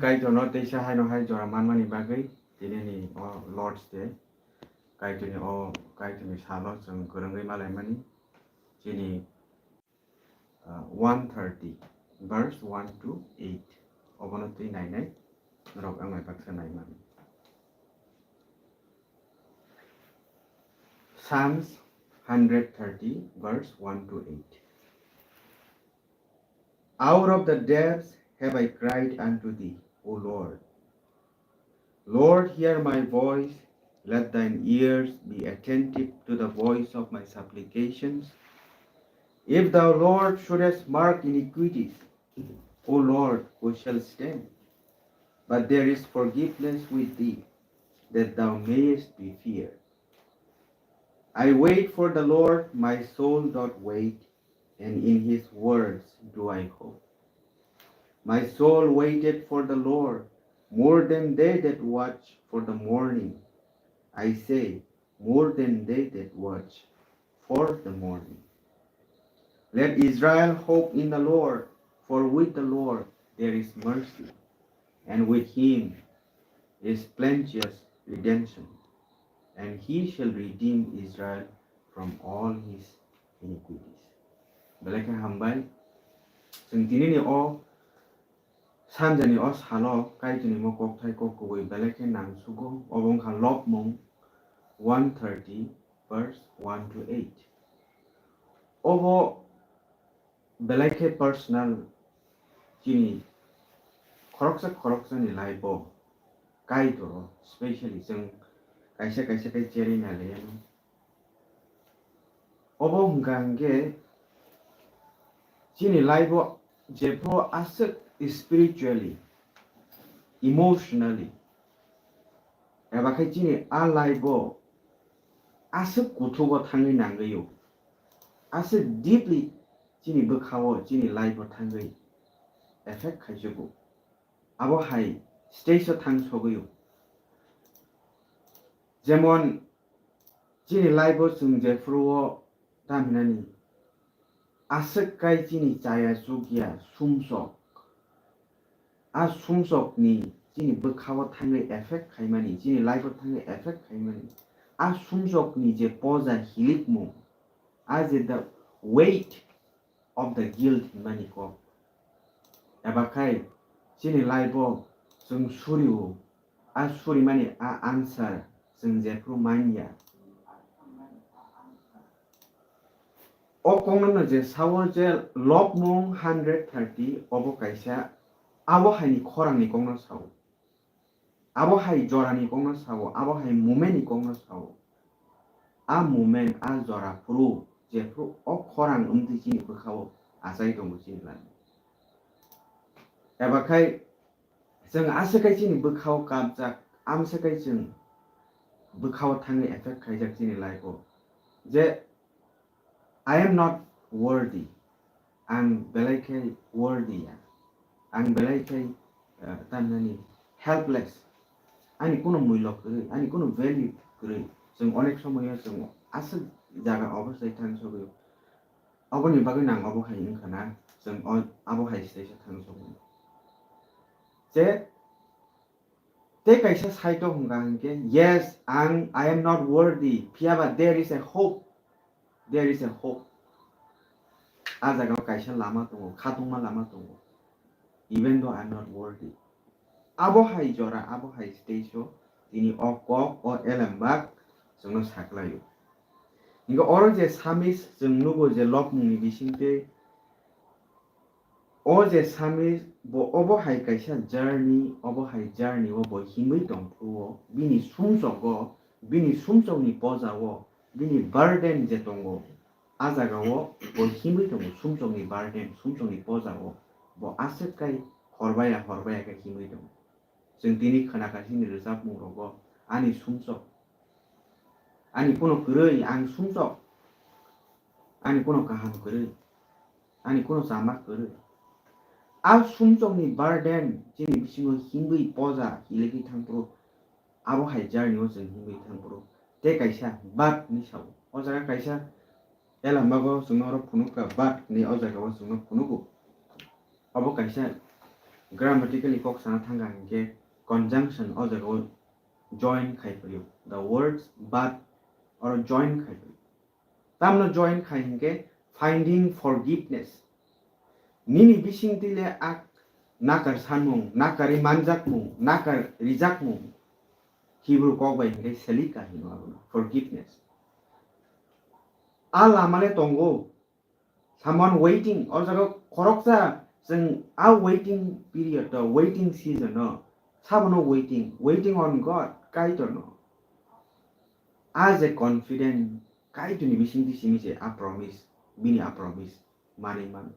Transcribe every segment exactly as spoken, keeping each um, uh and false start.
Kaitorno teisa haino hai jora manmani bagwi tinini o Lord's Day, Kaitorni o, Kaitorni salo chwng kwrwngwi malaimani. Chini, uh, one thirty, verse one to eight, obono twi nainai norok ang bai baksa naimani. Psalms hundred thirty, verse one to eight. Out of the depths have I cried unto thee, O Lord. Lord, hear my voice. Let thine ears be attentive to the voice of my supplications. If thou, Lord, shouldest mark iniquities, O Lord, who shall stand? But there is forgiveness with thee, that thou mayest be feared. I wait for the Lord, my soul doth wait, and in his words do I hope. My soul waited for the Lord more than they that watch for the morning. I say, more than they that watch for the morning. Let Israel hope in the Lord, for with the Lord there is mercy, and with him is plenteous redemption, and he shall redeem Israel from all his iniquities. Belai khe hambai. Chwng tinini o sanjani o salo Kaitorni mo kokthai kok kubui belai khe nangsugo. Obo wngkha Lobmung one thirty, verse one to eight. Obo belai khe personal, chini khoroksa khoroksani life o Kaitoro specially chwng kaisa kaisa khe cherwi nai laiya no. Obo hwnkha hwnkhe chini life o jephru aswk spiritually, emotionally, eba khe chini a life o aswk kuthugo thangwi nangwi o, aswk deeply chini bwkhao, chini life o thangwi effect khaijugo. Abo hai stage o thang sogwi o. Jemon chini life o chwng jephru o tamhinani aswk kai chini chaya chukya sumsok. A sumsokni chini bwkhao thangwi effect khaimani, chini life o thangwi effect khaimani. A sumsokni je poja hilikmung, a je the weight of the guilt hinmani kok. Eba khai chini life o chwng suri o, a surimani a answer chwng jephru manya. O kokno no je sao je Lobmung hundred thirty obo kaisa abo haini khorangni kokno sao. Abo hai jorani kokno sao, abo hai moment ni kokno sao. A moment, a jora phuru, jephru o khorang wngtwi chini bwkhao achai tongo chini lama. Eba khai chwng aswk kai chini bwkhao kapjak, amswk kai chwng bwkhao thangwi effect khaijak chini life o. Je I am not worthy. Ang belai khe worthy ya. Ang belai khe, eh, tamhinani helpless. Ani kuno muilo kwrwi, ani kuno value kwrwi. Chwng onek somoyo chwng aswk jaga obostai thang sogwi. Oboni bagwi nang obo hai wngkha na, chwng o-, abo hai stage o thang sogwi. Je tei kaisa side o hwnka hwnkhe, yes, ang, I am not worthy, phiyaba there is a hope, there is a hope. A jaga o kaisa lama tongo, khatungma lama tongo. Even though I am not worthy. Abo hai jora, abo hai stage o tini o kok, o elembak chwngno saklaio. Hingke oro je Psalmist chwng nugo je Lobmungni bisingtwi, o je Psalmist bo obo hai kaisa journey, obo hai journey o bo himwi tongphuru o, bini sumsogo, bini sumsokni poja o, bini burden je tongo, a jaga o bo himwi tongo, sumsokni burden, sumsokni poja o bo aswk kai horbaya, horbaya khe himwi tongo. Chwng tini khwna kha chini rwchapmung rogo, ani sumsok, ani kuno kwrwi, ang sumsok, ani kuno kaham kwrwi, ani kuno chama kwrwi. A sumsokni burden chini bisingo himwi poja hilikwi thangphuru, abo hai journey o chwng himwi thangphuru tei kaisa but hinwi sao. O jaga kaisa elambak o chwngno oro phunuk kha, but hinwi o jaga o chwngno phunugo. Abo kaisa Grammatically kok sana thangkha hinkhe conjunction o jaga o join khai phaio. The words but oro join khai phaio. Tamno join khai hinkhe finding forgiveness. Nini bisingtwi le ak nakar sanmung, nakari manjakmung, nakar rijakmung. Hebrew kok bai hinkhe selika hino abono, forgiveness. A lama le tongo, someone waiting, o jaga khoroksa chwng a waiting period o, waiting season o, sabono waiting, waiting on God, Kaitorno. A je confident, Kaitorni bisingtwi simi se a promise, bini a promise manwi mano.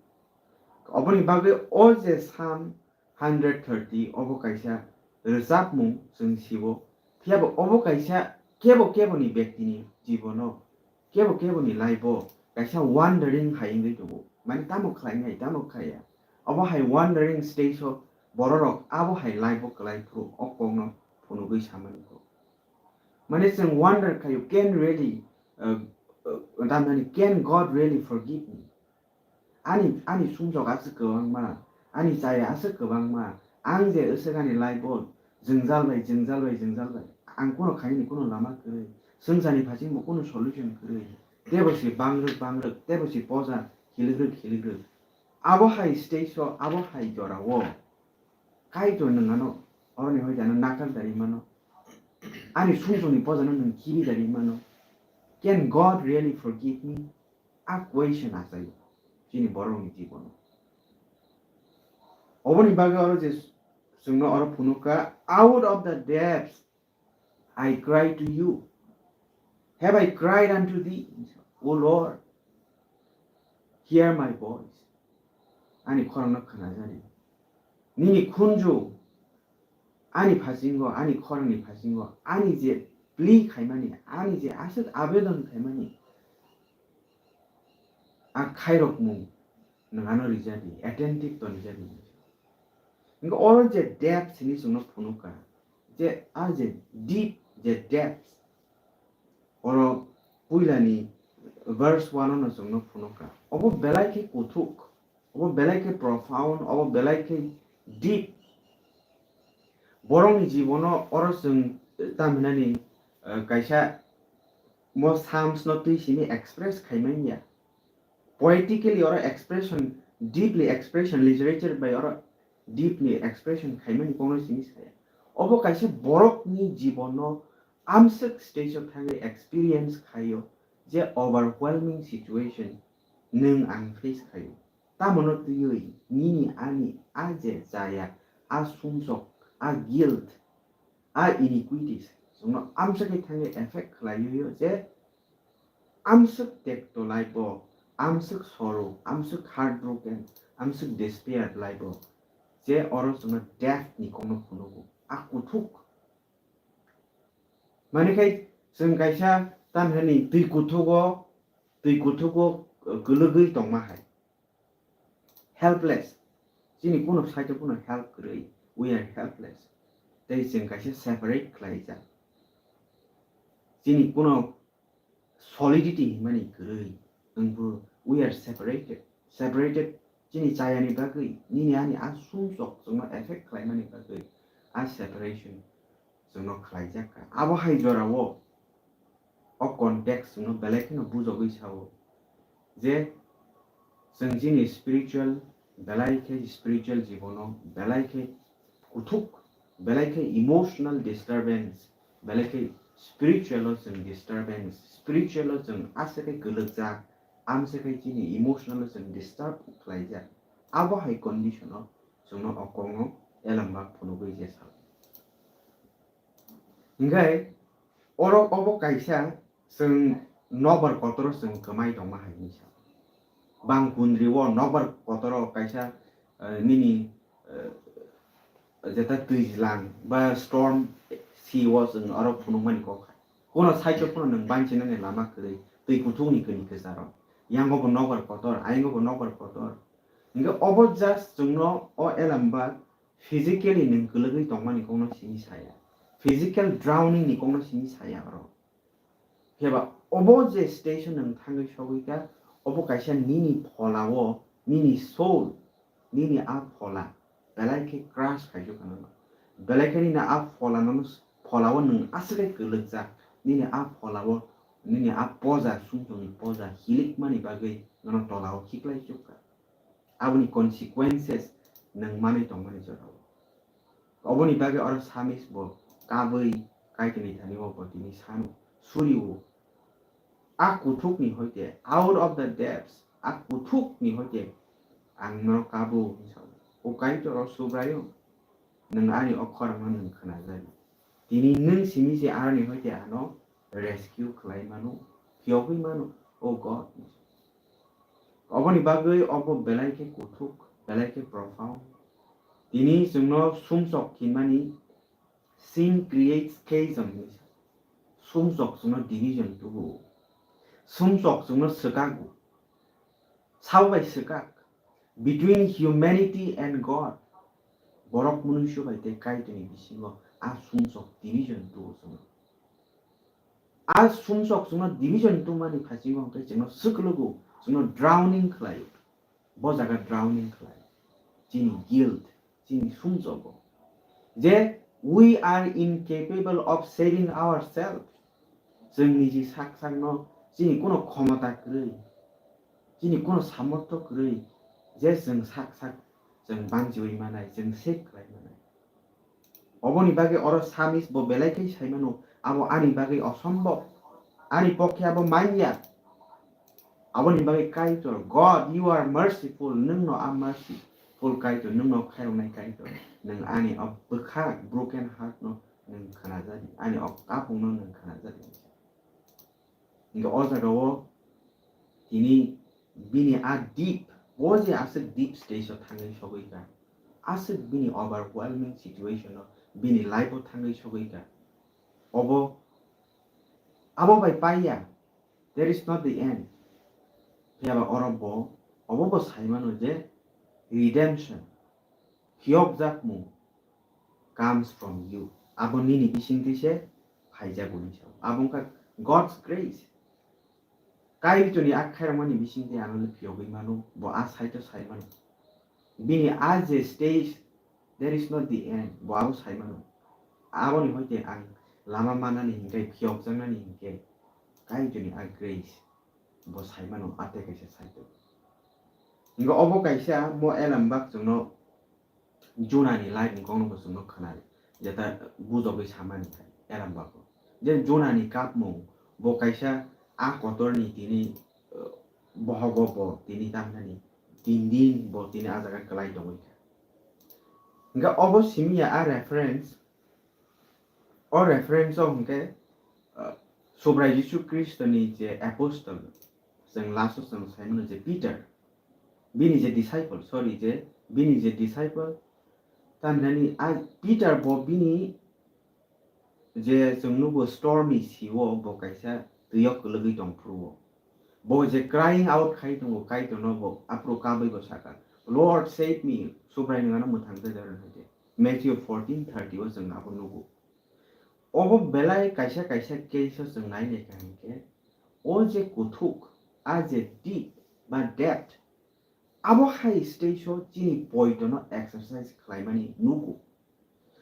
Oboni bagwi o je Psalm hundred thirty obo kaisa rwchapmung chwng sibo. Phiya bo obo kaisa kebo keboni bektini jibono, kebo keboni life o kaisa wandering hai wngwi tongo. Mane tamo khlainai, tamo khlaiya. Obo hai wandering stage o bororok abo hai life o kwlai phuru o kokno phunugwi samani kok. Mane chwng wonder khaio, can really, uh, uh, tamni can God really forgive me? Ani, ani sumsok aswk kwbangma, ani chaya aswk kwbangma, ang je aswk ani life o jwngjal bai, jwngjal bai, jwngjal bai. Ang kuno khaini kuno lama kwrwi, swngcharni phasing bo kuno solution kwrwi. Tebo se bangrwk bangrwk, tebo se poja khilikrwk khilikrwk. Abo hai stage o, abo hai jora o Kaitor nwng ano oroni hoi jano nakar dari mano. Ani sumsokni pojano nwng khibi dari mano. Can God really forgive me? A question achaio chini borokni jibono. Oboni bagwi oro je chwngno oro phunukha, "Out of the depths I cry to you. Have I cried unto thee, O Lord? Hear my voice." Ani khorangno khnajani. Nini khunju ani phasingo, ani khorangni phasingo, ani je plea khaimani, ani je aswk abedon khaimani, a khairokmung nwng ano rijadi, attentive tonijadi. Hingke oro je depth hini chwngno phunukha, je a je deep, je depth, oro puilani verse one no chwngno phunukha. Obo belai khe kuthuk, obo belai khe profound, obo belai khe deep. Borokni jibono oro chwng, eh, tamhinani, eh, kaisa mo Psalms no twi simi express khaimanya. Poetically oro expression, deeply expression, literature bai oro deeply expression khaimani kokno simi saya. Obo kaisa borokni jibono amswk stage o thangwi experience khaio, je overwhelming situation nwng ang face khaio. Tamono twiwi nini ani a je chaya, a sumsok, a guilt, a iniquities chwngno amswk khe thangwi affect khlaio je amswk tekto life o, amswk sorrow, amswk heartbroken, amswk despair life o, je oro chwngno death ni kokno phunugo, a kuthuk. Mani khai chwng kaisa tamhani twi kuthugo, twi kuthugo, uh, kwlwgwi tongma hai. Helpless. Chini kuno side o kuno help kwrwi. We are helpless. Tei chwng kaisa separate khlaijak. Chini kuno solidity himani kwrwi. Wngbo we are separated. Separated chini chayani bagwi, nini ani a sumsok chwngno affect khlaimani bagwi a separation chwngno khlaijak kha. Abo hai jorao o context chwngno belai kheno bujogwi sao je chwng chini spiritual, belai khe spiritual jibono belai khe kuthuk, belai khe emotional disturbance, belai khe spiritual o chwng disturbance, spiritual o chwng aswk khe kwlwkjak, amswk khe chini emotional o chwng disturb khlaijak. Abo hai condition o chwngno o kokno elembak phunugwi je sao. Hinkhe oro obo kaisa chwng nokbar kotoro chwng kwmai tongma hai hinwi sa. Bang kundri o nokbar kotoro kaisa, eh, nini, eh, jeta twijlang ba storm sea o chwng oro phunukmani kok hai. Kono side o phano nwng banchi nani lama kwrwi twi kuthukni kini kwcharo. Yango bo nokbar kotor, ayang bo nokbar kotor. Hinkhe obo just chwngno o elembak physically nwng kwlwgwi tongmani kokno simi saya. Physical drowning ni kokno simi saya oro. Phiya ba obo je station nwng thangwi sogwi kha, obo kaisa nini phola o, nini soul, nini a phola, belai khe crush khaijak kha nono. Belai khe nini a phola nono, phola o nwng aswk khe kwlwkjak. Nini a phola o, nini a poja, sumsokni poja hilikmani bagwi nono tola o khiklai chuk kha. Aboni consequences nwng manwi tongmani jorao. Oboni bagwi oro Psalmist bo kabwi Kaitorni thani o bo tini sano, suri o, "A kuthukni hoite, out of the depths, a kuthukni hoite ang norok kabo," hwnwi sao. O Kaitor o Subraiyung, nwng ani okhorokno nwng khwnajadi. Tini nwng simi se aroni hoite ano rescue khlai mano, phiyogwi mano, O God. Oboni bagwi obo belai khe kuthuk, belai khe profound. Tini chwngno sumsok hinmani, "Sin creates schism," hinwi sa. Sumsok chwngno division tubu. Sumsok chwngno swkago. Sabo bai swkak. Between humanity and God. Borok mwnwisyo bai tei Kaitorni bisingo a sumsok division tubu chwngno. A sumsok chwngno division tubumani phasingo hwnkhe chwngno swklugo, chwngno drowning khlaio. Bo jaga drowning khlaio. Chini guilt, chini sumsogo. Je we are incapable of saving ourselves. Chwng niji sak sakno chini kuno khomota kwrwi, chini kuno samortho kwrwi je chwng sak sak chwng banchiwi manai, chwng save khlai manai. Oboni bagwi oro Psalmist bo belai khe sai mano, "Abo ani bagwi osombob, ani pokhe abo manya." Aboni bagwi Kaitor, "God, you are merciful," nwngno a merciful Kaitor, nwngno khairoknai Kaitor, nwng ani o bwkha broken heart no nwng khwnajadi, ani o kapungno nwng khwnajadi. Hingke o jaga o tini bini a deep, o je aswk deep stage o thangwi sogwi kha, aswk bini overwhelming situation o bini life o thangwi sogwi kha, obo abo bai paiya, there is not the end. Phiya ba oro bo obo bo sai mano je redemption, phiyokjakmung comes from you. Abo nini bisingtwi se phaijago hinwi sao. Abo wngkha God's grace. Kaitorni a khairokmani bisingtwi ano le phiyogwi mano, bo a saito sai mano. Bini a je stage, there is not the end, bo abo sai mano. Aboni hoite ang lama manani hinkhe, phiyokjaknani hinkhe, Kaitorni a grace, bo sai mano, a tei kaisa saito. Hingke obo kaisa mo elembak chwngno Jonani life ni kokno bo chwngno khwnai, jeta bujogwi samani khai, elam bago. Je Jonani kapmung, bo kaisa a kotorni tini, uh, bohogo bo tini tamnani, din din bo tini a jaga kwlai tongwi kha. Hingke obo simi ya a reference, o reference o hingke, uh, Subrai Jisu Khristoni je apostle, chwng last o chwng sai mano je Peter, bini je disciple, sorry, je bini je disciple, tamhinani a Peter bo bini je chwng nugo storm ni sio bo kaisa twi o kwlwgwi tong phuru o. Bo je crying out khai tongo Kaitorno, bo aphuru kabwi bo sakha, "Lord, save me, Subrai, nwng ano mwthang jai," hwnwi. Matthew fourteen thirty o chwng abo nugo. Obo belai kaisa kaisa case o chwng nai nai kha hinkhe, o je kuthuk, a je deep ba depth, abo hai stage o chini poitono exercise khlaimani nugo.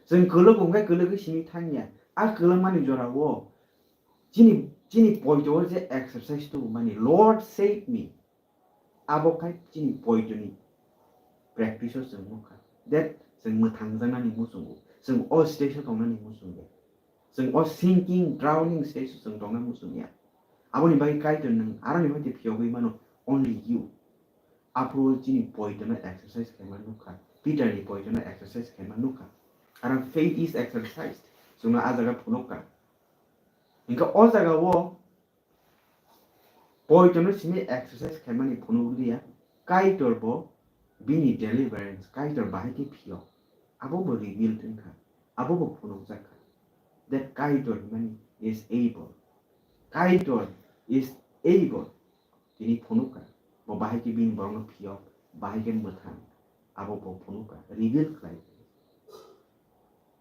Chwng kwlwk wngkhe kwlwgwi simi thangya. A kwlwngmani jorao chini, chini poito o je exercise tubumani, "Lord, save me." Abo khai chini poitoni practice o chwng nukha. That chwng mwthangjaknani muchungo. Chwng o stage o tongnani muchungo. Chwng o sinking, drowning stage o chwng tongna muchungya. Aboni bagwi Kaitor nwng aroni hoite phiyogwi mano, only you. Aphuru chini poitono exercise khaima nukha. Peter ni poitono exercise khaima nukha. Karon faith is exercised. Chwngno a jaga phunukha. Hingkhe o jaga o poitono simi exercise khaimani phunukliya. Kaitor bo bini deliverance, Kaitor bahai khe phiyok. Abo bo revealed wngkha. Abo bo phunukjak kha. That Kaitor himani is able. Kaitor is able. Tini phunukha. Bo bahai khe bini borokno phiyok, bahai khe mwthang. Abo bo phunukha. Reveal khlai.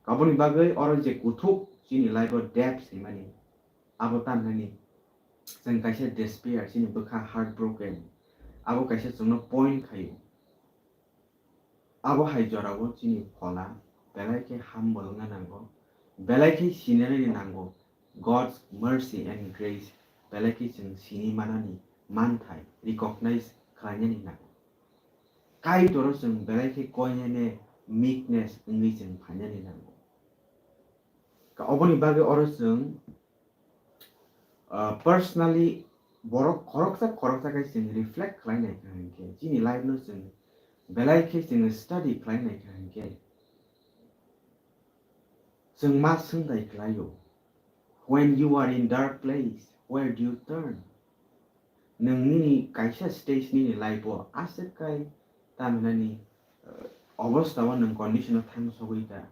Aboni bagwi oro je kuthuk chini life o depth himani. Abo tamhinani chwng kaisa despair, chini bwkha heartbroken. Abo kaisa chwngno point khaio. Abo hai jorao chini phola belai khe humble wngna nango, belai khe sinirani nango. God's mercy and grace belai khe chwng sini manani manthai recognize khlainani nango. Kaitor o chwng belai khe koinene meekness wngwi chwng phainani nango. Ka-, oboni bagwi oro chwng, uh, personally borok khoroksa khoroksa khe chwng reflect khlai nai kha hinkhe, chini life no chwng belai khe chwng study khlai nai kha hinkhe, chwng ma swngdai khlaio, "When you are in dark place, where do you turn?" Nwng nini kaisa stage nini life o aswk kai tamo hinani, uh, obostha o nwng condition o thang sogwi kha,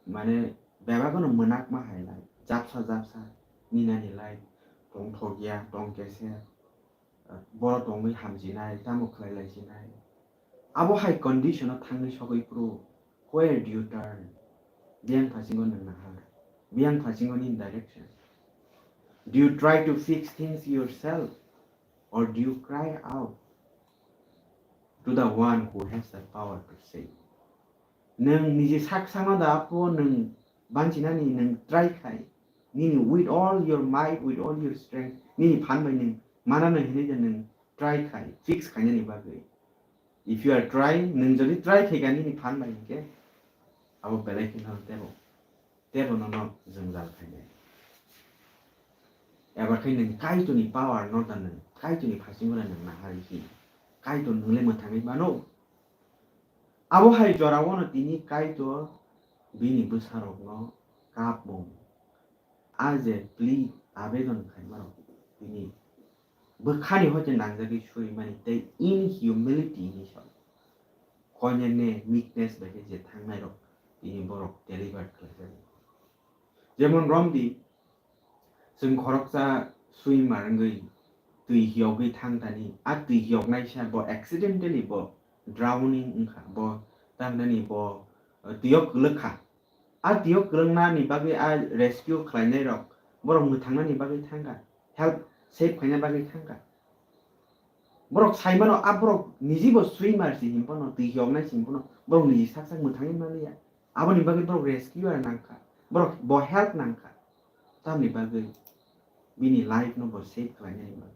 mane bebak no mwnakma hai life, japsa japsa ninani life, tongthok ya, tong keser, uh, boro tongwi hamjinai, tamo khlai lai sinai. Abo hai condition o thangwi sogwi phuru, where do you turn? Biyang phasingo nwng nahar, biyang phasingo nini direction. Do you try to fix things yourself, or do you cry out to the one who has the power to save? Nwng niji sak sakno da aphuru nwng banchinani nwng try khai, nini with all your might, with all your strength, nini phan bai nwng manano hinwi da nwng try khai, fix khainani bagwi. If you are trying, nwng jodi try khai kha nini phan bai hinkhe, abo belai kheno tebo, tebo nono jwngjal khainai. Eba khe nwng Kaitorni power no da nwng Kaitorni phasingo nwng nahari khe Kaitor nwng le mwthangwi mano. Abo hai jorao no tini Kaitor bini bwsarokno kapmung, a je plea, abedon khaimarok tini bwkhani hoite nangjagwi surimani tei in humility hinwi sao. Koinene meekness bai khe je thangnairok tini borok delivered khlaijago. Jemon romdi, chwng khoroksa swimmer wngwi twi hiyogwi thang thani, a twi hiyoknaisa bo accidentally bo drowning wngkha, bo tamhinani bo, uh, twio kwlwkha. A twio kwlwngnani bagwi a rescue khlainairok borok mwthangnani bagwi thangkha, help, save khaina bagwi thangkha. Borok saimano a borok nijibo swimmer se hinphano, twi hiyoknai se hinphano borok niji sak sak mwthangwi manliya. Aboni bagwi borok rescuer nangkha, borok bo help nangkha. Tamni bagwi bini life no bo save khlainani bagwi.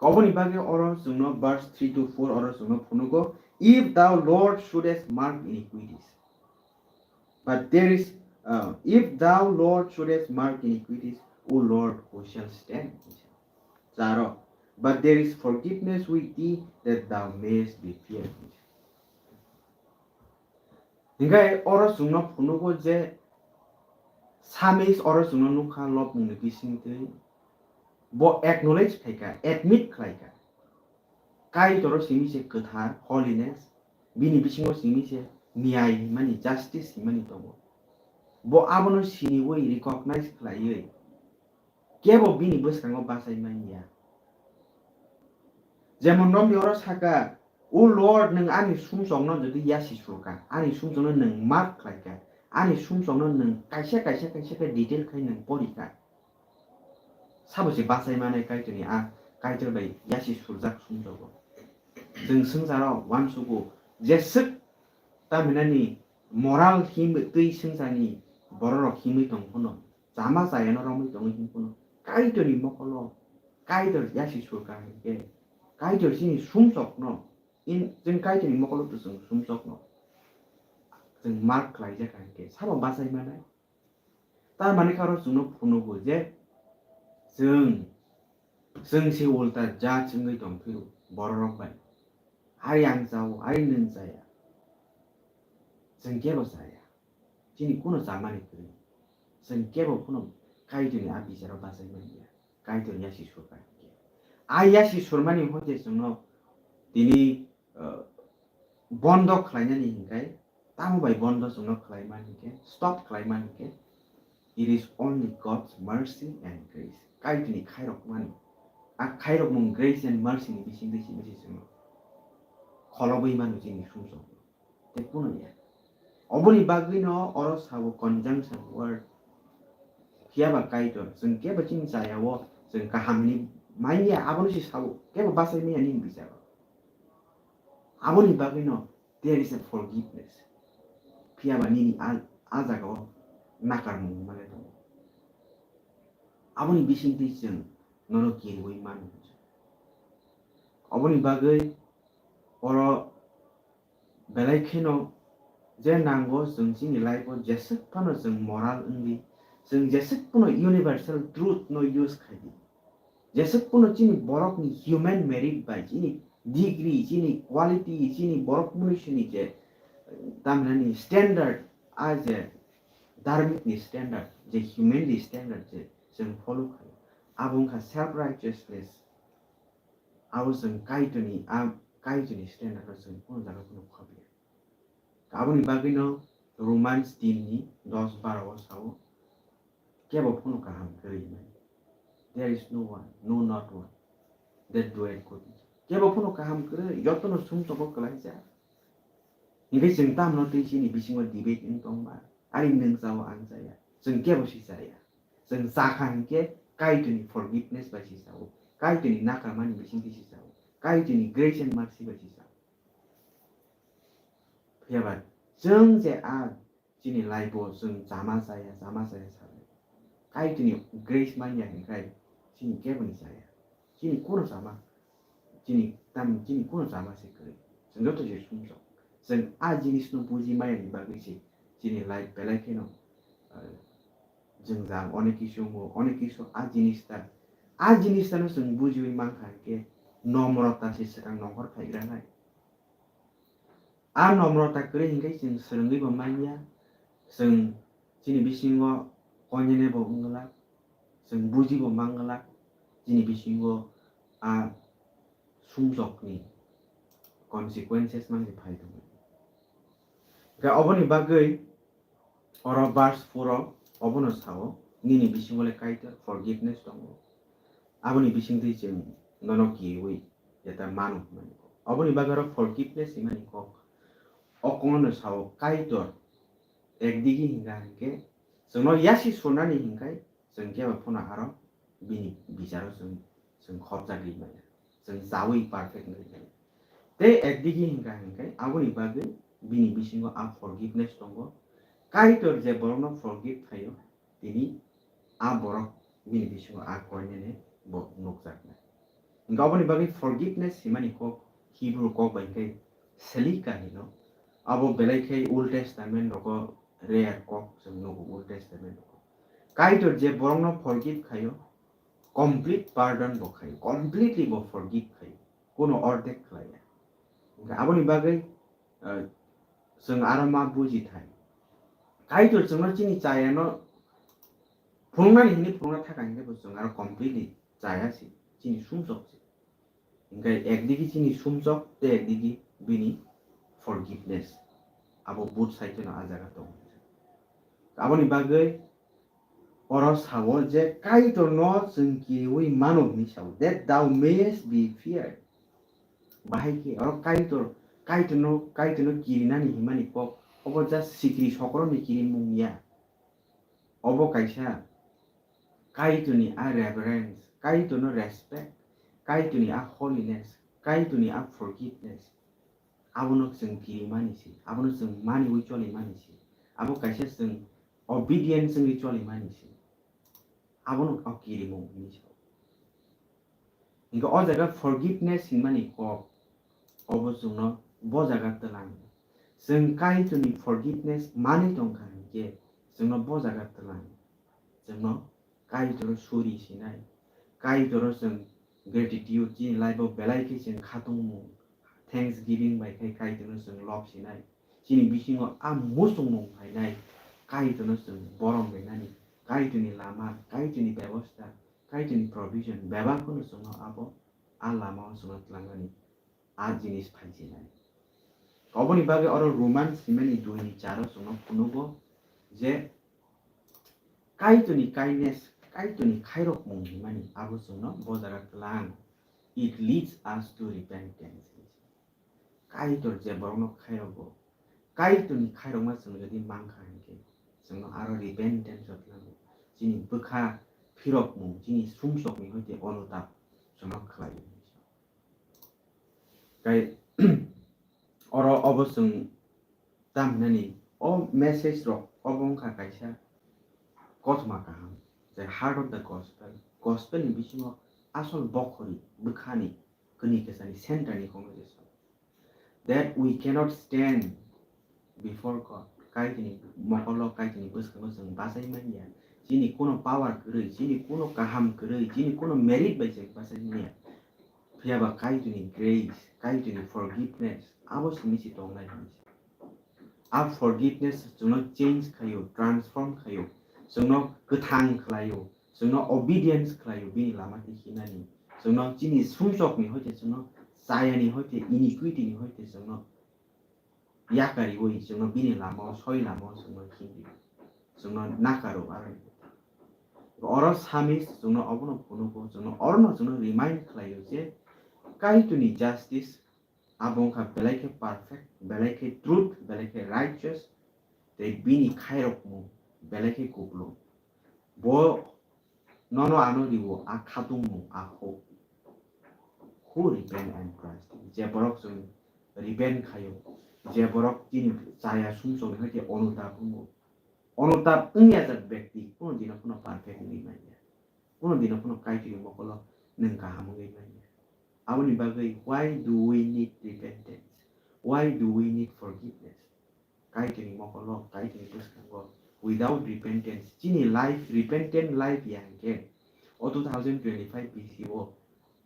Oboni bagwi oro chwngno verse three to four oro chwngno phunugo, "If thou, Lord, shouldest mark iniquities, but there is, uh, if thou, Lord, shouldest mark iniquities, O Lord, who shall stand?" Charo, "But there is forgiveness with thee, that thou mayest be feared." Hinkhe oro chwngno phunugo je Psalmist oro chwngno nukha lobmungni bisingtwi bo acknowledge khaikha, admit khlaikha. Kaitor o simi se kwthar, holiness, bini bisingo simi se niyai hinmani, justice hinmani tongo. Bo abono siniwi recognize khlaiwi kebo bini bwskango bachai manya. Jemon romni oro saka, "O Lord, nwng ani sumsokno jodi yasi surka, ani sumsokno nwng mark khlaika, ani sumsokno nwng kaisa kaisa kaisa khe detail khai nwng porikha." Sabo se bachai manai Kaitorni a Kaitor bai yasi surjak sumsogo. Chwng swngcharo uansugo, jeswk tamhinani moral himwi twi swngcharni bororok himwi tong phano, chama chayano romwi tongwi him phano, Kaitorni mokolo Kaitor yasi surka hinkhe, Kaitor chini sumsokno, in, chwng Kaitorni mokolo to chwng sumsokno chwng mark khlaijak hinkhe, sabo bachai manai? Tar mani khe oro chwngno phunugo je chwng, chwng se ulta judge wngwi tong phiro bororok bai. Ari ang chao, ari nwng chaya. Chwng kebo chaya. Chini kuno chamani kwrwi. Chwng kebo phano Kaitorni a bicharo bachai manya. Kaitor yasi surka hinkhe. A yasi surmani hoite chwngno tini, uh, bondo khlainani hinkai, tamo bai bondo chwngno khlai man hinkhe, stop khlai man hinkhe, it is only God's mercy and grace. Kaitorni khairok mani. A khairokmung grace and mercy ni bisingtwi simi se chwngno kholobwi mano chini sumsok. Tei kuno ya. Oboni bagwino oro sabo conjunction word. Phiya ba Kaitor, chwng kebo chini chayao chwng kaham hinwi manya, abono se sabo, kebo bachai manya nini bicharo. Aboni bagwino There is a forgiveness. Phiya ba nini a, a jaga o nakarmung mane tongo. Aboni bisingtwi chwng nono kiriwi mano. Oboni bagwi oro belai kheno je nango chwng chini life o jeswk phano chwng moral wngdi, chwng jeswk phano universal truth no use khaidi. Jeswk phano chini borokni human merit bai, chini degree, chini quality, chini borok munisini je, tamhinani standard, a je dharmikni standard, je humanly standard je chwng follow khaio, abo wngkha self righteousness. Abo chwng Kaitorni, a Kaitorni standard o chwng kono jaga phano khobya. Aboni bagwino Romans tin ni dos baro o sao, kebo phano kaham kwrwi mani. There is no one, no, not one, that doeth good. Kebo phano kaham kwrwi, jotono sumsogo kwlaijak. Hinkhe chwng tamno twi chini bisingo debate wng tongma, ari nwng chao ang chaya, chwng kebo si chaya. Chwng chakha hinkhe Kaitorni forgiveness bai si chao, Kaitorni nakarmani bisingtwi si chao, Kaitorni grace and mercy bai si chao. Phiya ba chwng je a chini life o chwng chama chaya, chama chaya sanai. Kaitorni grace manya hinkhai chini keboni chaya. Chini kono chama, chini tam, chini kono chama se kwrwi. Chwng joto se sumsok. Chwng a jinisno buji maya ni bagwi se chini life belai kheno, ah, jwngjal onek kisu wngo, onek kisu a jinis ta, a jinis tano chwng bujiwi mankha hinkhe nomrota se swkang nongkhor phaigra nai. A nomrota kwrwi hinkhe chwng swrwngwi bo manya, chwng chini bisingo koinene bo wngwlak, chwng buji bo mangwlak, chini bisingo a sumsokni consequences mangse phai tongo. Hinkhe oboni bagwi oro verse four o obono sao, nini bisingo le Kaitor forgiveness tongo. Aboni bisingtwi chwng nono kiriwi jeta mano hwnmani kok. Oboni bagwi oro forgiveness hwnmani kok. O kokno sao Kaitor ekdigi hinga hinkhe chwngno yasi surnani hinkhai chwng kebo phano aro bini bicharo chwng, chwng khopjagwi maya, chwng chawi perfect wngwi maya. Tei ekdigi hinga hinkhe aboni bagwi bini bisingo a forgiveness tongo. Kaitor je borokno forgive khaio, tini a borok bini bisingo a koinene bo nukjaknai. Hinkhe oboni bagwi forgiveness himani kok Hebrew kok bai khe selika hino. Abo belai khe Old Testament rogo rare kok chwng nugo Old Testament rogo. Kaitor je borokno forgive khaio, complete pardon bo khaio, completely bo forgive khaio, kono ordek khlaiya. Hinkhe aboni bagwi, eh, chwng aro ma buji thai. Kaitor chwngno chini chayano phunuknani hinwi phunukna thaka hinkhe bo chwng aro completely chaya se, chini sumsok se. Hinkhe ekdigi chini sumsok tei ekdigi bini forgiveness. Abo both side no a jaga tongo. Aboni bagwi oro sao je Kaitorno chwng kiriwi mano hinwi sao, "That thou mayest be feared." Bahai khe oro Kaitor, Kaitorno, Kaitorno kirinani himani kok, obo just sikri sokoroni kirimung ya. Obo kaisa Kaitorni a reverence, Kaitorno respect, Kaitorni a holiness, Kaitorni a forgiveness. Abono chwng kirimani se, abono chwng maniwi cholimani se. Abo kaisa chwng obedience wngwi cholimani se. Abono o kirimung hinwi sao. Hinkhe o jaga forgiveness hinmani kok, obo chwngno bo jaga twlang. Chwng Kaitorni forgiveness manwi tongkha hinkhe chwngno bo jaga twlang. Chwngno Kaitoro suri sinai. Kaitoro chwng gratitude chini life o belai khe chwng khatungmung, thanksgiving bai khai Kaitorno chwng love sinai. Chini bisingo a muchungmung phainai, Kaitorno chwng borom rwnani, Kaitorni lama, Kaitorni bebosta, Kaitorni provision bebak phano chwngno abo a lama o chwngno twlangnani a jinis phai sinai. Oboni bagwi oro Romans simani dui ni charo chwngno phunugo je Kaitorni kindness, Kaitorni khairokmung hinmani abo chwngno bo jaga twlang. It leads us to repentance. Kaitor je borokno khairogo, Kaitorni khairokma chwng jodi mankha hinkhe, chwngno aro repentance o twlango. Chini bwkha phirokmung, chini sumsokni hoite onutap chwngno khlaio. Kai, Oro obo chwng tamhinani o message rok obo wngkha kaisa kothoma kaham, the heart of the gospel. Gospel ni bisingo asol bokhori bwkhani kwnwi kwchani center ni kono jesa. That we cannot stand before God. Kaitorni mokolo, Kaitorni bwskango chwng bachai manya. Chini kuno power kwrwi, chini kuno kaham kwrwi, chini kuno merit bai chwng bachai manya. Phiya ba Kaitorni grace, Kaitorni forgiveness, abo simi se tongnai hinwi se. A forgiveness chwngno change khaio, transform khaio, chwngno kwthang khlaio, chwngno obedience khlaio bini lama twi hinani. Chwngno chini sumsokni hoite chwngno chayani hoite iniquity ni hoite chwngno yakariwi chwngno bini lamao soi lamao chwngno khibwi chwngno nakaro aro. Oro Psalmist chwngno obono phunugo, chwngno orono chwngno remind khlaio je Kaitorni justice abo wngkha belai khe perfect, belai khe truth, belai khe righteous, tei bini khairokmung belai khe kupulung. Bo nono ano riwo a khatungmung a huk. Who repent and trust? Je borok chwng repent khaio, je borok chini chaya sumsokni hoite onutap wngo. Onutap wngya jak bekti kuno dino phano perfect wngwi manya. Kuno dino phano Kaitorni mokolo nwng kaham wngwi manya. Aboni bagwi, why do we need repentance? Why do we need forgiveness? Kaitorni mokolo, Kaitorni bwskango, without repentance, chini life, repentant life ya hwnkhe, o two thousand twenty-five B C o,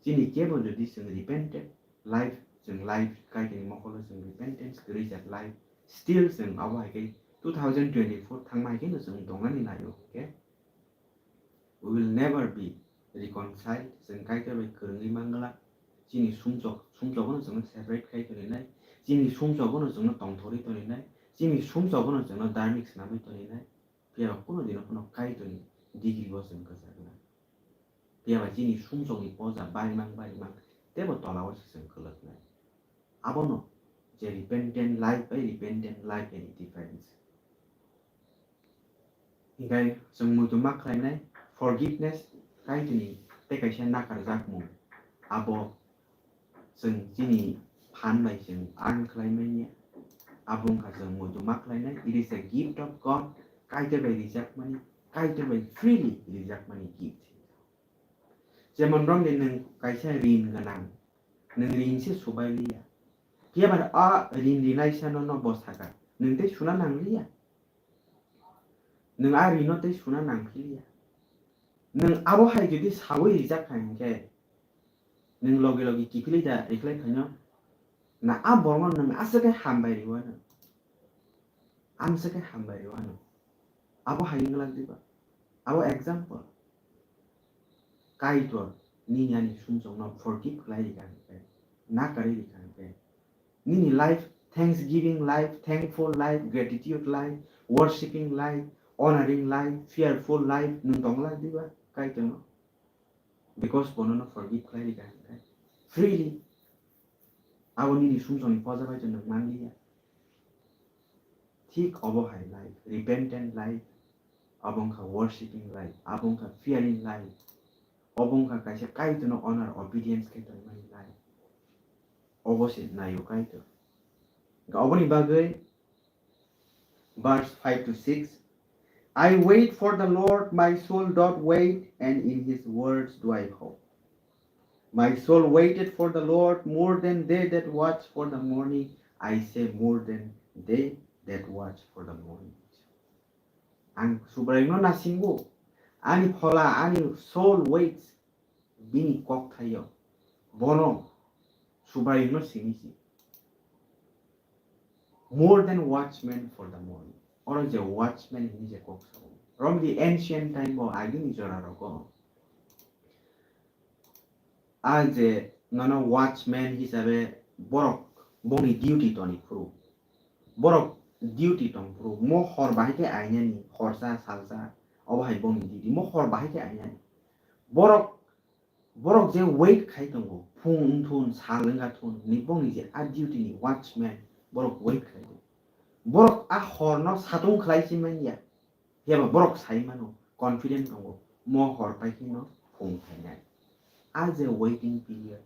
chini kebo jodi chwng repented life, chwng life, Kaitorni mokolo chwng repentance kwrwi jak life, still chwng abo hai khe two thousand twenty-four thangma hai kheno chwng tongnani naio hwnkhe, we will never be reconciled. Chwng Kaitor bai kwrwngwi manglak. Chini sumsok, sumsogono chwngno separate khai toninai. Chini sumsogono chwngno tongthorwi toninai. Chini sumsogono chwngno dharmik swnamwi toninai. Phiya ba kuno dino phano Kaitorni degree o chwng kwchagna. Phiya ba chini sumsokni poja barimang barimang teibo tolao se chwng kwlwknai. Abono je repentant life bai repentant life ni difference. Hinkhe chwng muitu ma khlainai forgiveness, Kaitorni tei kaisa nakarjakmung, abo chwng chini phan bai chwng earn khlai manya. Abo wngkha chwng muitu ma khlainai, it is a gift of God, Kaitor bai rijakmani, Kaitor bai freely rijakmani gift. Jemon romni nwng kaisa rin gwnang, nwng rin se subai liya. Phiya ba a rin rinaisa no, no bo saka, nwng tei suna nang liya. Nwng a rino tei suna nang philiya. Nwng abo hai jodi sawi rijak kha hinkhe, nwng logi logi kiphilwi da rikhlai phaino, na a borokno nwng aswk khe hambai rwano. Amsa khe hambai rwano. Abo hai wngwlak diba? Abo example. Kaitor nini ani sumsokno forgive khlai rikha hinkhe, nakarwi rikha hinkhe, nini life, thanksgiving life, thankful life, gratitude life, worshipping life, honoring life, fearful life, nwng tongwlak diba Kaitorno? Because bono no forgive khlai rikha hinkhe, freely. Abo nini sumsokni poja bai to nwng manliya. Thik obo hai life, repentant life, abo wngkha worshipping life, abo wngkha fearing life, obo wngkha kaisa Kaitorno honor, obedience khe tongmani life. Obo se naio Kaitor. Oboni bagwi verse five to six, "I wait for the Lord, my soul doth wait, and in his words do I hope. My soul waited for the Lord more than they that watch for the morning, I say more than they that watch for the morning." Ang Subraiyungno nasingo, ani phola, ani soul waits, bini kok thaio, bono Subraiyungno sini si. More than watchman for the morning. Oro je watchman hini je kok sao. From the ancient time o agini jora rogo. A je nono watchman hisabe borok bongni duty toni phuru. Borok duty tong phuru. Mo hor bahai khe ainani, horsa, salsa, obo hai bongni duty. Mo hor bahai khe ainani. Borok, borok je wait khai tongo, phung wng thun, sal wng thun, ni bongni je a duty ni watchman, borok wait khai tongo. Borok a horno satung khlai si manya. Phiya ba borok sai mano, confident tongo, mo hor pai kheno phung phainai. A je waiting period,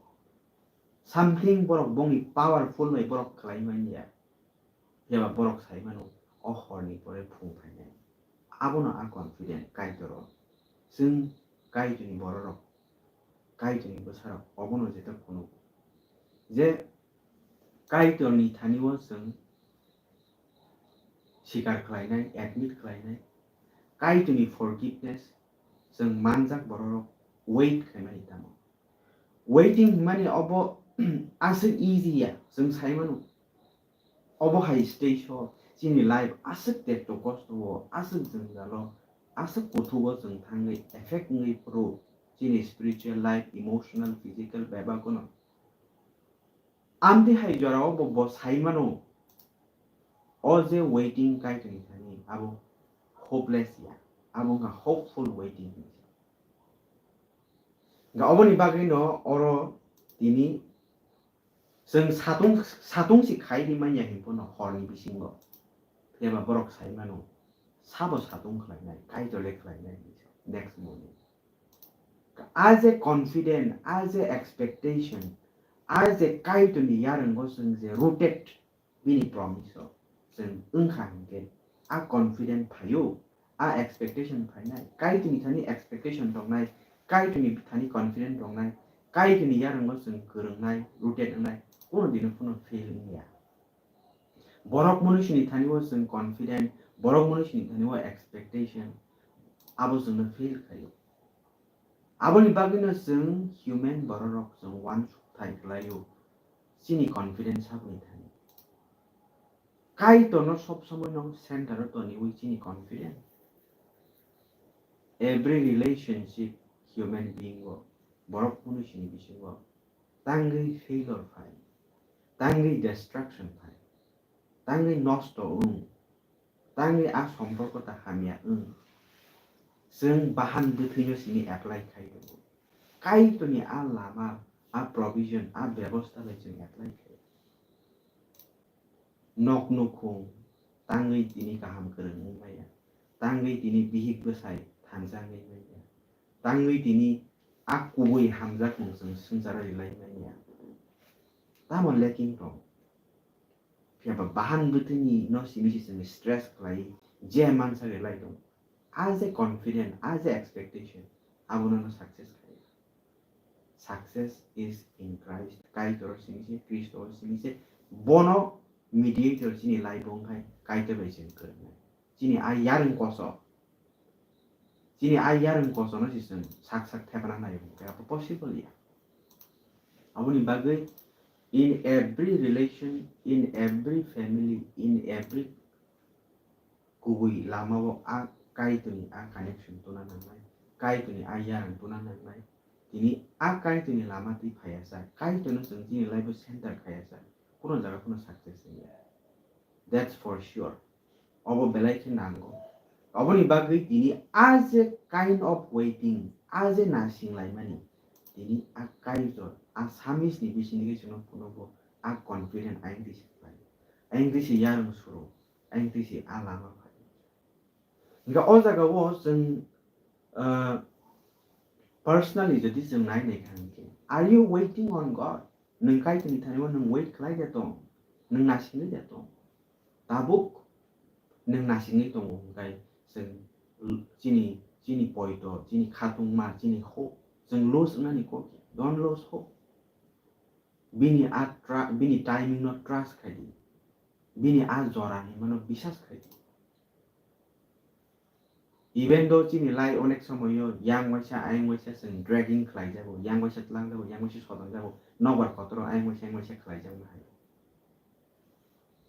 Something borok bongni powerful bai borok khlai manya. Phiya ba borok sai mano, o horni pore phung phainai. Abono a confident Kaitoro. Chwng Kaitorni bororok, Kaitorni bwsarok obono jeto phunuk. Je Kaitorni thani o chwng sikar khlainai, admit khlainai, Kaitorni forgiveness chwng manjak bororok wait khaimani tamo. Waiting hwnmani obo aswk easy ya, chwng sai mano. Obo hai stage o chini life aswk tekto kosto o, aswk jwngjal o, aswk kuthugo chwng thangwi affect wngwi phuru chini spiritual life, emotional, physical bebak no. Amtwi hai jorao bo, bo sai mano, o je waiting Kaitorni thani abo hopeless ya, abo wngkha hopeful waiting hinwi sa. Ga oboni bagwi no oro tini chwng satung, satung si khai di manya hinphano horni bisingo. Phiya ba borok sai mano, sabo satung khlainai, Kaitor le khlainai hinwi sa, next morning. A je confident, a je expectation, a je Kaitorni yarwngo chwng je rooted, bini promise o chwng wngkha hinkhe, a confident phaio, a expectation phainai, Kaitorni thani expectation tongnai, Kaitorni thani confident tongnai, Kaitorni yarwngo chwng kwrwngnai, rooted wngnai, kuno dino phano fail wngya. Borok munisini thani o chwng confident, borok munisini thani o expectation, abo chwngno fail khaio. Aboni bagwino chwng human bororok chwng uansukthai khlaio chini confidence saboni thani. Kaitorno sob somoi no center o toniwi chini confidence. Every relationship human being o, borok munisini bisingo tangwi failure phai, tangwi destruction phai, tangwi nosto wng, tangwi a somporko ta hamya wng. Chwng bahan bwthwino simi apply khai tongo. Kaitorni a lama, a provision, a bebosta bai chwng apply khai. Nok nukhung, tangwi tini kaham kwrwng wng maya, tangwi tini bihik bwsai thansa wngwi maya, tangwi tini a kubui hamjakmung chwng swngcharo rilai manya. Tamo lacking tong. Phiya ba bahan bwthwini no simi se chwng stress khlai, je mansa rilai tong. A je confident, a je expectation, abono no success khlai. Success is in Christ. Kaitor simi se, Kristo simi se, bono mediator chini life o wngkhai, Kaitor bai chwng kwrwngnai. Chini a yarwng koso, chini a yarwng kosono se chwng sak sak thepana nai wngkhe abo possible ya. Aboni bagwi in every relation, in every family, in every kubui lamao a Kaitorni a connection tuna nangnai, Kaitorni a yarwng tuna nangnai. Tini a Kaitorni lama twi phaiya sa, Kaitorno chwng chini life o center khaiya sa, kuno jaga kuno success wngya. That's for sure. Obo belai khe nango. Oboni bagwi tini a je kind of waiting, a je nasing laimani, tini a Kaitor, a Psalmist ni bisingni khe chwngno phunukgo, a confident ayang twi se khlai, ayang twi se yarwng suru, ayang twi se a lama phai. Hingkhe o jaga o chwng, ah, personally jodi chwng nai nai kha hingkhe, are you waiting on God? Nwng Kaitorni thani o nwng wait khlai de tong, nwng nasingwi de tong. Tabuk nwng nasingwi tongo, hwnkhe chwng l-, chini, chini poito, chini khatungma, chini hope, chwng lose wngnani kok ya. Don't lose hope. Bini a tra-, bini timing no trust khai di. Bini a jora hinmano bisas khai di. Even though chini life onek somoyo yang waisa ayang waisa chwng dragging khlai jago, yang waisa tlang jago, yang waisa sodong jago, nokbar kotoro ayang waisa ayang waisa khlai jago hai.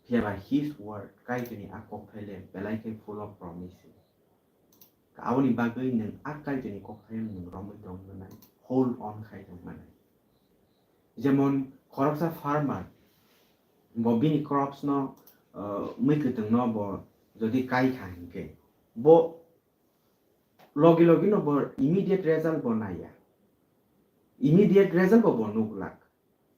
Phiya ba his word, Kaitorni a kok phai le belai khe full of promise. Aboni bagwi nwng a Kaitorni kok phai nwng romwi tong manai, hold on khai tong manai. Jemon khoroksa farmer, bo bini crops no, uh, mui kwtwng no bo jodi kai kha hinkhe, bo logi logi no bo immediate result bo naiya, immediate result bo bo nuglak,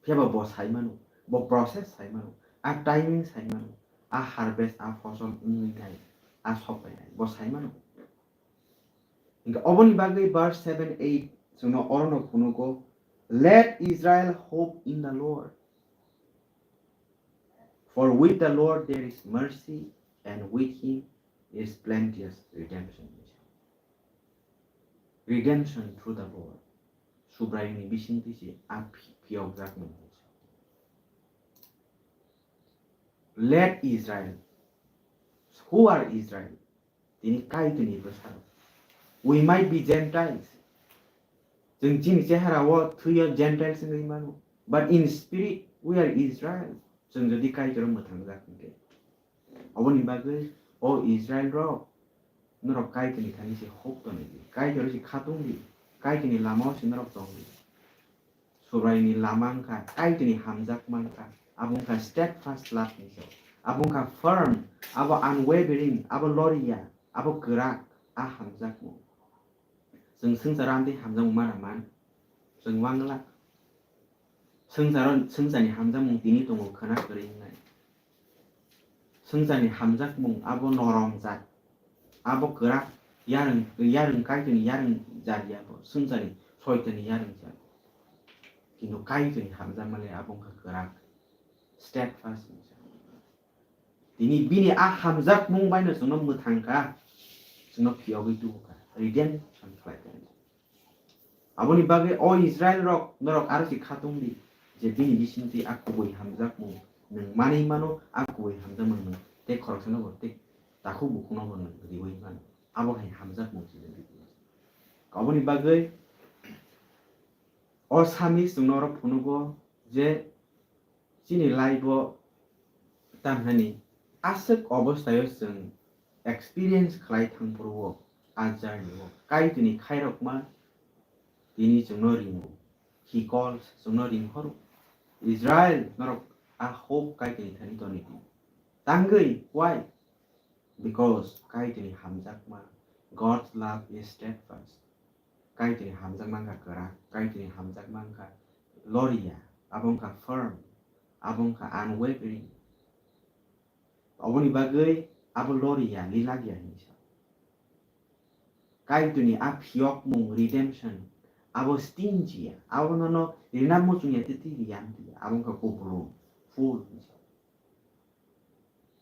phiya ba bo sai mano, bo process sai mano, a timing sai mano, a harvest, a fosol wngwi nai, a sok pai nai, bo sai mano. Hingkhe oboni bagwi verse seven, eight chwngno orono phunugo, Let Israel hope in the Lord. For with the Lord there is mercy, and with him is plenteous redemption. Redemption through the Lord. Subraiyungni bisingtwi se a phi-, phiyokjakmung. Let Israel. Who are Israel? Tini Kaitorni bwsarok. We might be Gentiles. Chwng chini cheharao thwiyo Gentiles wngwi mano. But in spirit, we are Israel. Chwng jodi Kaitoro mwthangjak hwnkhe. Aboni bagwi, o Israel rok, norok Kaitorni thani se hope tongwi di. Kaitor se khatung di. Kaitorni lamao se norok tong di. Subraiyungni lama wngkha, Kaitorni hamjakma wngkha, abo wngkha steadfast love ni se. Abo wngkha firm, abo unwavering, abo loriya, abo kwrak, a hamjakmung. Chwng swngcharo amtwi hamjakmung mana man, chwng wngla. Swngcharo, swngcharni hamjakmung tini tongo khwna kwrwi wngnai. Swngcharni hamjakmung abo norom jat, abo kwrak, yarwng, yarwng Kaitorni yarwng jat ya bo, swngcharni Soitanni yarwng jat. Kintu Kaitorni hamjakma le abo wngkha kwrak, steadfast ni jat. Tini bini a hamjakmung baino chwngno mwthang kha, chwngno phiyogwi tubu kha, redemption khlai kha. Aboni bagwi o Israel rok, norok aro se khatung di, je bini bisingtwi a kubui hamjakmung nwng manwi mano, a kubui hamjakmung nwng tei khoroksano bo tei takhuk bukhukno bo nwng riwi mano. Abo hai hamjakmung se nwng riwi mano. Aboni bagwi o Psalmist chwngno oro phunugo je chini life o tamhani aswk obosthayo chwng experience khlai thangphuru o, a journey o Kaitorni khairokma tini chwngno ringo. He calls, chwngno ringhoro. Israel, norok a hope Kaitorni thani toni di. Tangwi, why? Because Kaitorni hamjakma, God's love is steadfast. Kaitorni hamjakma wngkha kwrak, Kaitorni hamjakma wngkha loriya, abo wngkha firm, abo wngkha unwavering. Oboni bagwi abo loriya, lilakya hinwi sa. Kaitorni a phiyokmung, redemption, abo stingy ya, abo nono rina muchungya tei twi riya wngtwi ya, abo wngkha kupulung, full hinwi sa.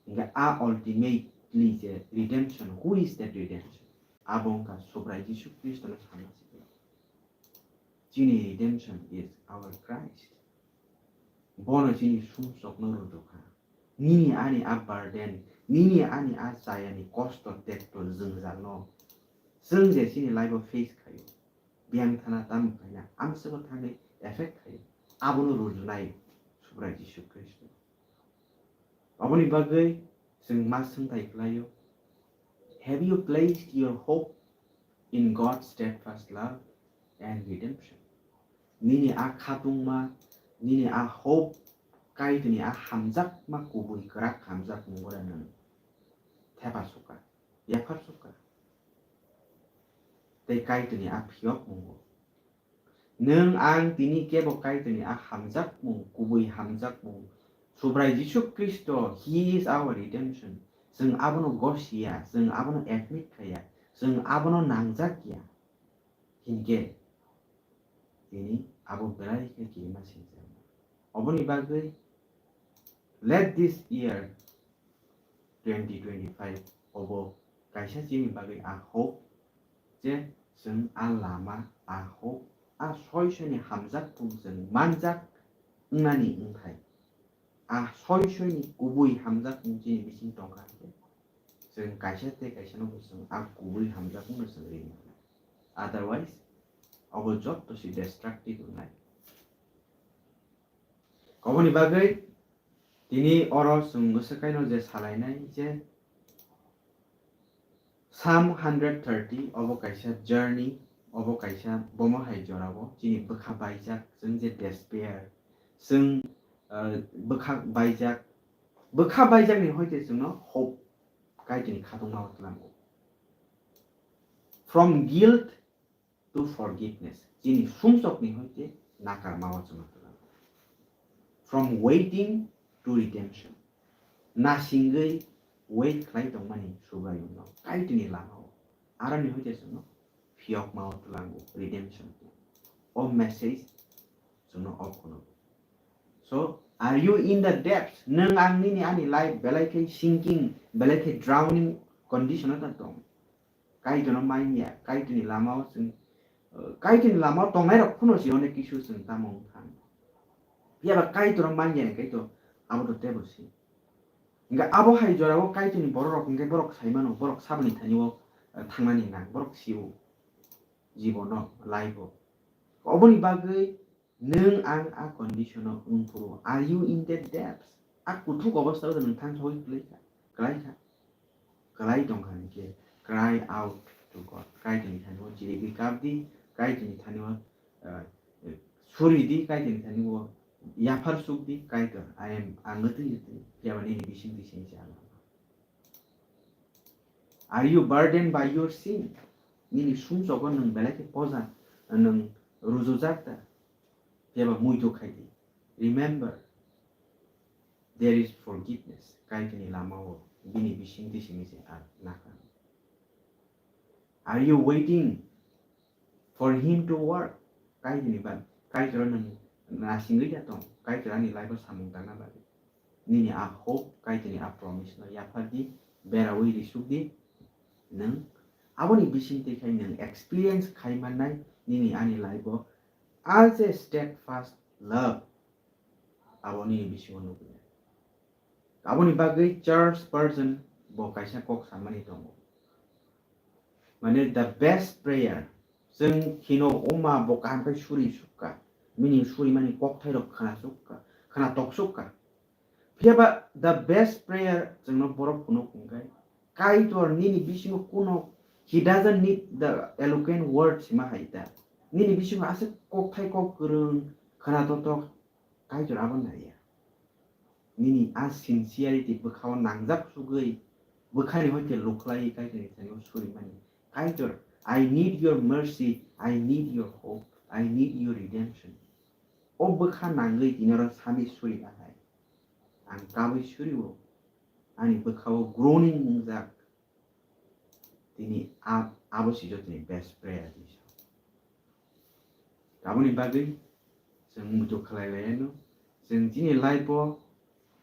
Hingkhe a ultimately je redemption, who is that redemption? Abo wngkha Subrai Jisu Khristono sana sikla. Chini redemption is our Christ. Bono chini sumsokno rwjokha. Nini ani a burden, nini ani a chayani kosto, tekto, jwngjalno chwng je chini life o face khaio, biyang thana tamo khaina amswkno thangwi effect khaio, abono rwjwnai Subrai Jisu Khristo. Aboni bagwi chwng ma swngthai khlaio, "Have you placed your hope in God's steadfast love and redemption?" Nini a khatungma, nini a hope, Kaitorni a hamjakma kubui kwrak hamjakmungo nwng thepa sukha, yaphar sukha. Tei Kaitorni a phiyokmungo Nwng ang tini kebo Kaitorni a hamjakmung, kubui hamjakmung, Subrai Jisu Khristo, He is our redemption. Chwng abono gosia, chwng abono admit khaiya, chwng abono nangjakya. Hinkhe tini abo belai khe kirima singjak. Oboni bagwi let this year twenty twenty-five obo kaisa chini bagwi a hope je chwng a lama, a hope, a soi soini hamjakmung chwng manjak wngnani wngthai. A soi soini kubui hamjakmung chini bising tongkha hwnkhe chwng kaisa tei kaisa no bo chwng a kubui hamjakmung no chwng ri mano. Otherwise, obo jotto se destructive wngnai. Oboni bagwi tini oro chwng bwswkaino je salainai je Psalm hundred thirty, obo kaisa journey, obo kaisa bomo hai jorao chini bwkha baijak, chwng je despair, chwng, uh, bwkha baijak, bwkha baijakni hoite chwngno hope Kaitorni khatungma o tlango. From guilt to forgiveness. Chini sumsokni hoite nakarma o chwngno tlango. From waiting to redemption. Nasingwi wait khlai tongmani Subraiyungno Kaitorni lamao. Aroni hoite chwngno phiyokma o tlango redemption. O message chwngno off khwno. So, are you in the depths? Nwng ang nini ani life belai khe sinking, belai khe drowning condition o ta tong? Kaitorno manya, Kaitorni lamao chwng, uh, Kaitorni lamao tongnai rok phano si onek kisu chwng tamo wng thang. Phiya ba Kaitorno manya ni Kaitor abo to tebo si. Hingke abo hai jorao Kaitorni borok rok hingke borok sai mano, borok saboni thani o, uh, thangnani nang, borok sio jibono, life o. Oboni bagwi nwng ang a condition o wng phuru, are you in that depths? A kuthuk obostha o nwng thang sawi kwlai kha, kwlai kha, kwlai tong kha hingke cry out to God. Kaitorni thani o chirigwi kap di, Kaitorni thani o, uh, suri di, Kaitorni thani o yaphar suk di, Kaitor, I am, ang mwtwi mwtwi, phiya ba nini bising twi sini se ang. Are you burdened by your sin? Nini sumsogo nwng belai khe poja, nwng rujujak da? Phiya ba muitu khai di. Remember, there is forgiveness. Kaitorni lamao bini bising twi simi se ar nakha. Are you waiting for him to work? Kaitorni ba, Kaitor nwng nasingwi da tong, Kaitor ani life o samung tangna bagwi. Nini a hope, Kaitorni a promise no yaphar di, berawi risuk di. Nwng aboni bising twi khai nwng experience khai mannai nini ani life o as a steadfast love. Abo nini bisingo nukya. Aboni bagwi Charles Spurgeon bo kaisa kok samani tongo. Mane the best prayer, chwng khino oma bo kaham khe suri sukha, bini suri mani kokthairok khna sukha, khna tok sukha. Phiya ba the best prayer chwngno borok phunuk hwnkhe, Kaitor nini bisingo kuno, he doesn't need the eloquent words hima hai ta. Nini bisingo aswk kokthai kok kwrwng, khna totok, Kaitor abo naiya. Nini a sincerity bwkhao nangjak sugwi, bwkhani hoite lukhlai Kaitorni thani o surimani. Kaitor, I need your mercy, I need your hope, I need your redemption. O bwkha nangwi tini oro sami suri bahai. Ang kabui suri-o, ani bwkhao groaning wngjak. Tini ab-, abo si jotoni best prayer ni sa. Aboni bagwi chwng muitu khlai lai anw. Chwng chini life o,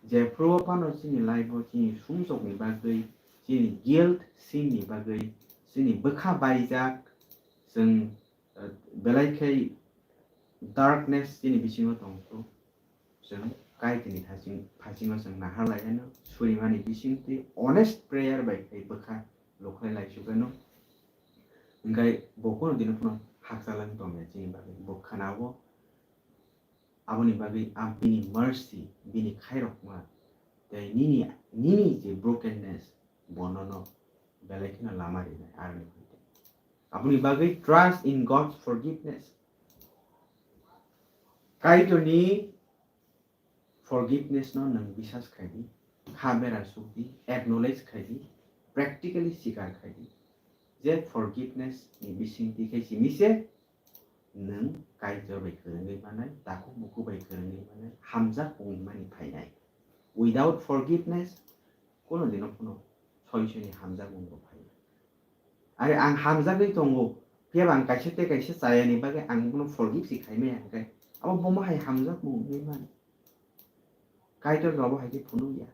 jephru o phano chini life o chini sumsok ni bagwi, chini guilt, sin ni bagwi, chini bwkha baijak, chwng, uh, belai khai darkness chini bisingo tong phuru. Chwng Kaitorni thasing-, phasingo chwng nahar lai anw, surimani bisingtwi honest prayer bai khai bwkha lukhlai lai suk anw. Hwnkhe bo kono dino phano hakchalwng tongya chini bagwi. Bo khwnao, aboni bagwi ang bini mercy, bini khairokma, tei nini, nini je brokenness, bo nono belai kheno lama rinai, aroni phaikhe. Aboni bagwi trust in God's forgiveness. Kaitorni forgiveness no nwng bisas khai di, kha bera suk di, acknowledge khai di, practically sikar khai di. Je forgiveness ni bisingtwi khai simi se nwng Kaitor bai kwrwngwi manai, takhuk bukhuk bai kwrwngwi manai, hamjak wngwi mani phainai. Without forgiveness, kono dino phano soi soi ni hamjak wngwi phainai. Are ang hamjagwi tongo, phiya ba ang kaisa tei kaisa chaya ni bagwi ang bono forgive se khai maya hwnkhe, abo bomo hai hamjakmung wngwi man. Kaitor abo hai khe phunuk ya.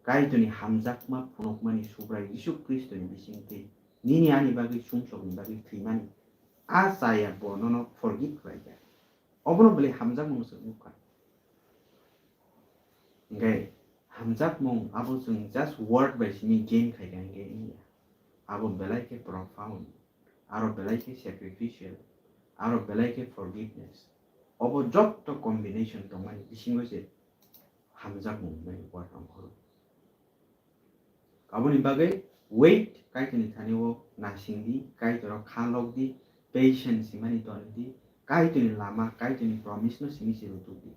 Kaitorni hamjakma phunukmani Subrai Jisu Khristoni bisingtwi nini ani bagwi sumsokni bagwi thwimani a chaya bo nono forgive khlai ya. Obono belai hamjakmung se nuk kha. Hingke hamjakmung abo chwng just word bai simi gain khaikha hingke wngya. Abo belai khe profound, aro belai khe sacrificial, aro belai khe forgiveness. Obo jotto combination tongmani bisingo se hamjakmung hinmani word ongkhoro. Aboni bagwi wait, Kaitorni thani o nasing di, Kaitor o kha lok di, patience hinmani toni di, Kaitorni lama, Kaitorni promise no simi se rutuk di.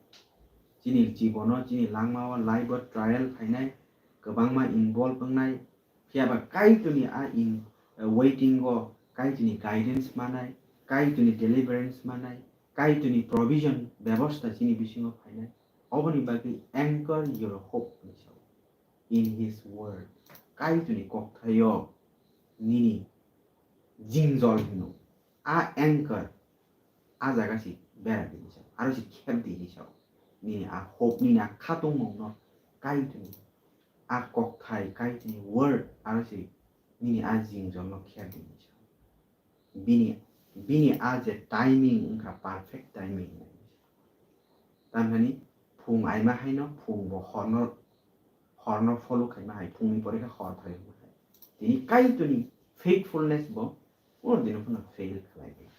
Chini jibono, chini langma o, life o trial phainai, kwbangma involve wngnai, phiya ba Kaitorni a in, eh, waiting o, Kaitorni guidance manai, Kaitorni deliverance manai, Kaitorni provision bebosta chini bisingo phainai. Oboni bagwi anchor your hope hinwi sao. In his word. Kaitorni kokthaio nini jingjol hino. A anchor, a jaga si bera di hinwi sao. aro se kher di hinwi sao. Nini a hope, nini a khatungmung no Kaitorni a kokthai, Kaitorni word aro se nini a jingjol no kher di hinwi sao. Bini, bini a je timing wngkha, perfect timing. Tamhani phung aima haino phung bo horno, horno follow khaima hai, phungni pore khe hor phai wngma hai. Tini Kaitorni faithfulness bo kuno dino phano fail khlai ya.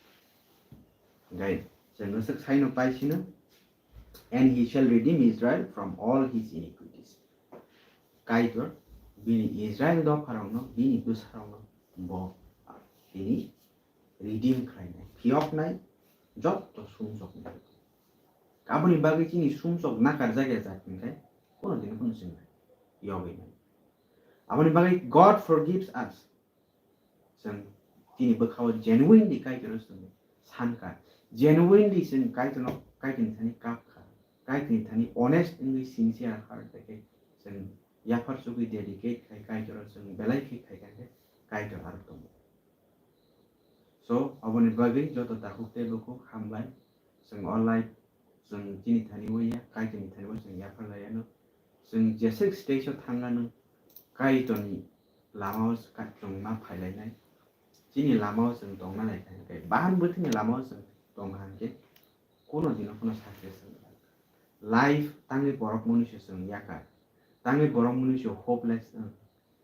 Guys, chwng no swk saino pai sino, "And he shall redeem Israel from all his iniquities." Kaitor bini Israel dopharokno, bini bwsarokno bo tini redeem khlainai, phiyoknai, jotto sumsoknai. Aboni bagwi chini sumsok nakarjak ya jak hwnkhe, kono dino kono chwng yogwi nai. Aboni bagwi God forgives us. Chwng chini bwkhao genuinely Kaitorno chwng sankha. Genuinely chwng Kaitorno, Kaitorni thani kap kha. Kaitorni thani honest wngwi sincere heart bai khe chwng yaphar chugwi dedicate khai Kaitorno chwng belai khe khai kha khe Kaitor aro tongo. So, aboni bagwi joto takhuk tei bukhuk hambai. Chwng o life, chwng chini thani o ya, Kaitorni thani o chwng yaphar lai ano. Chwng jeswk stage o thang ano, Kaitorni lama o chwng ma phai lai nai. Chini lama o chwng tong na lai kha, hwnkhe bahan bwthwini lama o chwng tong kha hwnkhe, kono dino kono success wng ya. Life tangwi borok mwnwi se chwng yakar, tangwi borok mwnwi se hopeless wng,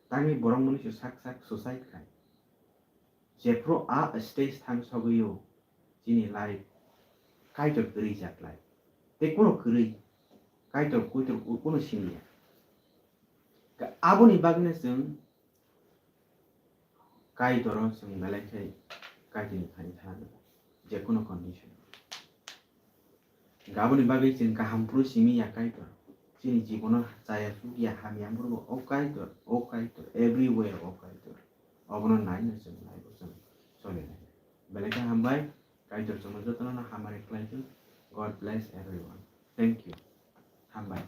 tangwi borok mwnwi se sak sak suicide khai. Jephru a stage thang sogwi o, chini life Kaitor kwrwi jak lai. Tei kono kwrwi, Kaitor, Kaitor kono simi ya. Ka-, aboni bagwino chwng Kaitoro chwng belai khe Kaitorni thani thana, je kono condition. Aboni bagwi chwng kaham phuru simi ya Kaitor. Chini jibono chaya suk ya hamya phuru bo, "O Kaitor, o Kaitor, everywhere o Kaitor." Obono naino chwng life o chwng solinai. Belai khe hambai, Kaitor chwngno jotono hamari khlai thung. God bless everyone. Thank you. Hambai.